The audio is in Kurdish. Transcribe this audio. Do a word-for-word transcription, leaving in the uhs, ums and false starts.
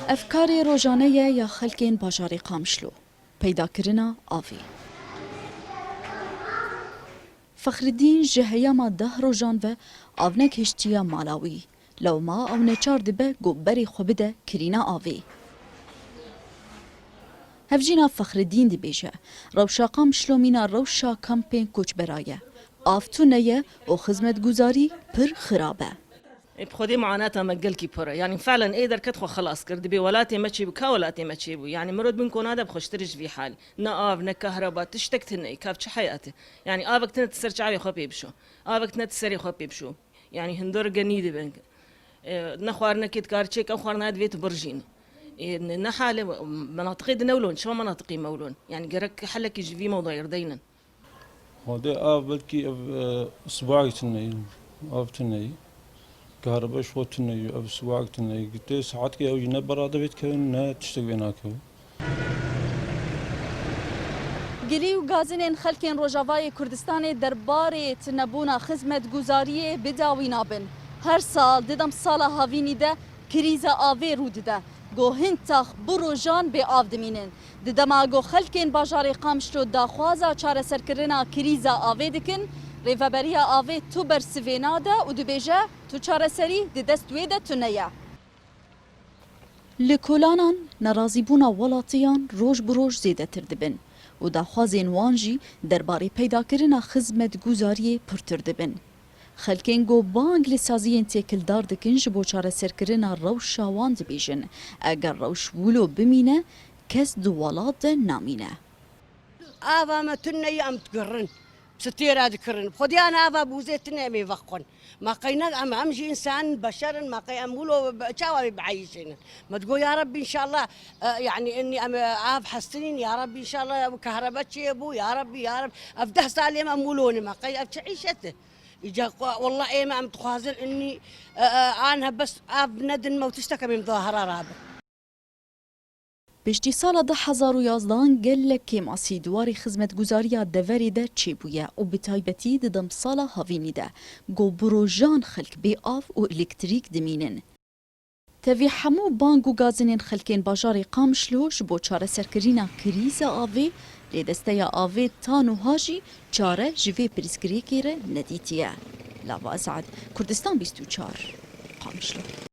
Ev karê rojane ye ya xelkên bajarê Qamişlo, peydakirina avê. Fexridîn ji heyama deh rojan ve av negihiştiye mala wî. Lewma ew neçar dibe ku berê xwe bide kirîna avê. Hevjîna Fexridîn dibêje, rewşa Qamişlo mîna rewşa kampên koçbera ye. Av tune ye û xizmetguzarî pir xirab e. Ê, bi Xwedê muanata me gelkî pir e. Yanî felen ê derket xwe xelas kir. Dibê welatê me çêbû, ka welatê me çêbû? Yanî mirov bin kona de bi xweştir ji vî hal. Ne av, ne kahreba, tiştek tune ye. Ka çi heyat e? Yanî avek tune tu ser çavê xwe pê bişo. Avek tune tu serê xwe pê bişo. Yanî hundir genî dibe. E, ne xwarinekê dikar çêk, ew xwarina divê tu birjîn. E, ne, ne hale menatiqê di newlon, çima menatiqê mewlon? Yanî gerek helekî ji vî mewdayê re deynin. Xwedê av belkî ev, e, sibahek tune ye, av tune ye. Kahreba ji xwe tune ye, ev sibahek tune ye. Gitê saetkê ew jî ne bera divê dikevin, ne tiştek vê nakevin. Girî û gazinên xelkên Rojavayê Kurdistanê derbarê tunebûna xizmetguzariyê bi dawî nabin. Her sal di demsala havînî de krîza avê rû dide. Ku hin tax bi rojan bê av dimînin. Di dema ku xelkên bajarê Qamişlo daxwaza çareserkirina krîza avê dikin, Rêveberiya Avê tu bersivê nade û dibêje tu çareserî di dest wê de tune ye. Li kolanan nerazîbûna welatiyan roj bi roj zêdetir dibin û daxwazên wan jî derbarê peydakirina xizmetguzariyê pirtir dibin. Xelkên ku bang li saziyên têkildar dikin ji bo çareserkirina rewşa wan dibêjin, eger rewş wilo bimîne, kes di welat de namîne. Ava me tune ye, em dikirin. Stêra dikirin. Xwediyana ava bûzê tune em ê vexwin. Ma qey ne em, em jî însan, beşer in, ma qey em wilo be-, çawa wê bieyîşînin? Me digot, ya Rebbî, înşallah, e, yanî, enî em, e, av hestinîn, ya Rebbî, înşallah, ew kahrebe çê bû, ya Rebbî, ya Rebbî. Ev deh salê me em wilo ne, ma qey ev çi îşet e? Îca, wallah, ê me em dixwazin, enî, e, e, an hebes av nedin me û tiştek em ê muzahara rabin. Piştî sala du hezar û yazdehan gelek kêmasî di warê xizmetguzariya deverê de çêbûye û bi taybetî di demsala havînî de ku bi rojan xelk bê av û elektrîk dimînin. Tevî hemû bang û gazinên xelkên bajarê Qamişlo ji bo çareserkirina krîza avê lê Desteya Avê ta nuha jî çare ji vê pirsgirêkê re nedîtiye. Lava Esad, Kurdistan bîst û çar, Qamişlo.